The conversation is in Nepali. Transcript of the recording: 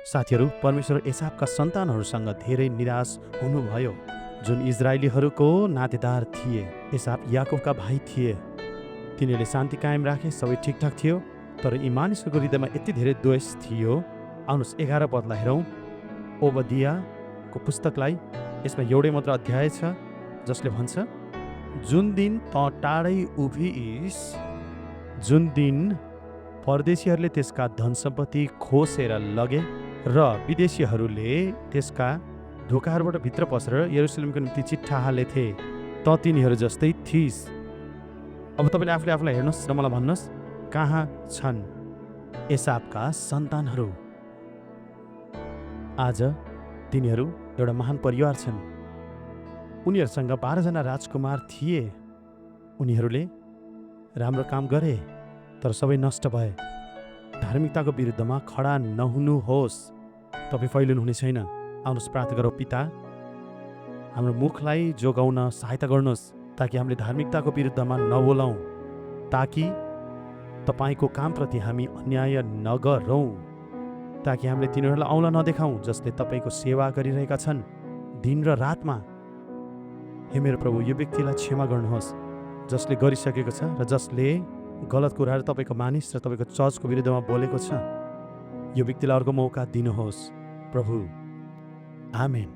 साथीहरू, परमेश्वर एसावका सन्तानहरूसँग धेरै निराश हुनुभयो, जुन इजरायलीहरूको नातेदार थिए। एसाव याकुबका भाइ थिए। तिनीहरूले शान्ति कायम राखे, सबै ठिकठाक थियो। तर यी मानिसहरूको हृदयमा यति धेरै द्वेष थियो। आउनुहोस् 11 पदलाई हेरौँ। ओबदियाको पुस्तकलाई, यसमा एउटै मात्र अध्याय छ जसले भन्छ, जुन दिन त टाढै उभिइस, जुन दिन परदेशीहरूले त्यसका धन सम्पत्ति खोसेर लगे र विदेशीहरूले त्यसका ढोकाहरूबाट भित्र पसेर यरुसलेमको निम्ति चिट्ठा हालेथे, त तिनीहरू जस्तै थिइस्। अब तपाईँले आफूले आफूलाई हेर्नुहोस् र मलाई भन्नुहोस्, कहाँ छन् एसावका सन्तानहरू? आज तिनीहरू एउटा महान परिवार छन्। उनीहरूसँग 12 जना राजकुमार थिए। उनीहरूले राम्रो काम गरे, तर सबै नष्ट भए। धार्मिकताको विरुद्धमा खडा नहुनुहोस्। तपाईँ फैलिनु हुने छैन। आउनुहोस् प्रार्थना गरौँ। पिता, हाम्रो मुखलाई जोगाउन सहायता गर्नुहोस्, ताकि हामीले धार्मिकताको विरुद्धमा नबोलौँ, ताकि तपाईँको कामप्रति हामी अन्याय नगरौँ, ताकि हामीले तिनीहरूलाई औँला नदेखाउँ जसले तपाईँको सेवा गरिरहेका छन् दिन र रातमा। हे मेरो प्रभु, यो व्यक्तिलाई क्षमा गर्नुहोस् जसले गरिसकेको छ र जसले गलत कुराहरू तपाईँको मानिस र तपाईँको चर्चको विरुद्धमा बोलेको छ। यो व्यक्तिलाई अर्को मौका दिनुहोस् प्रभु। आमेन।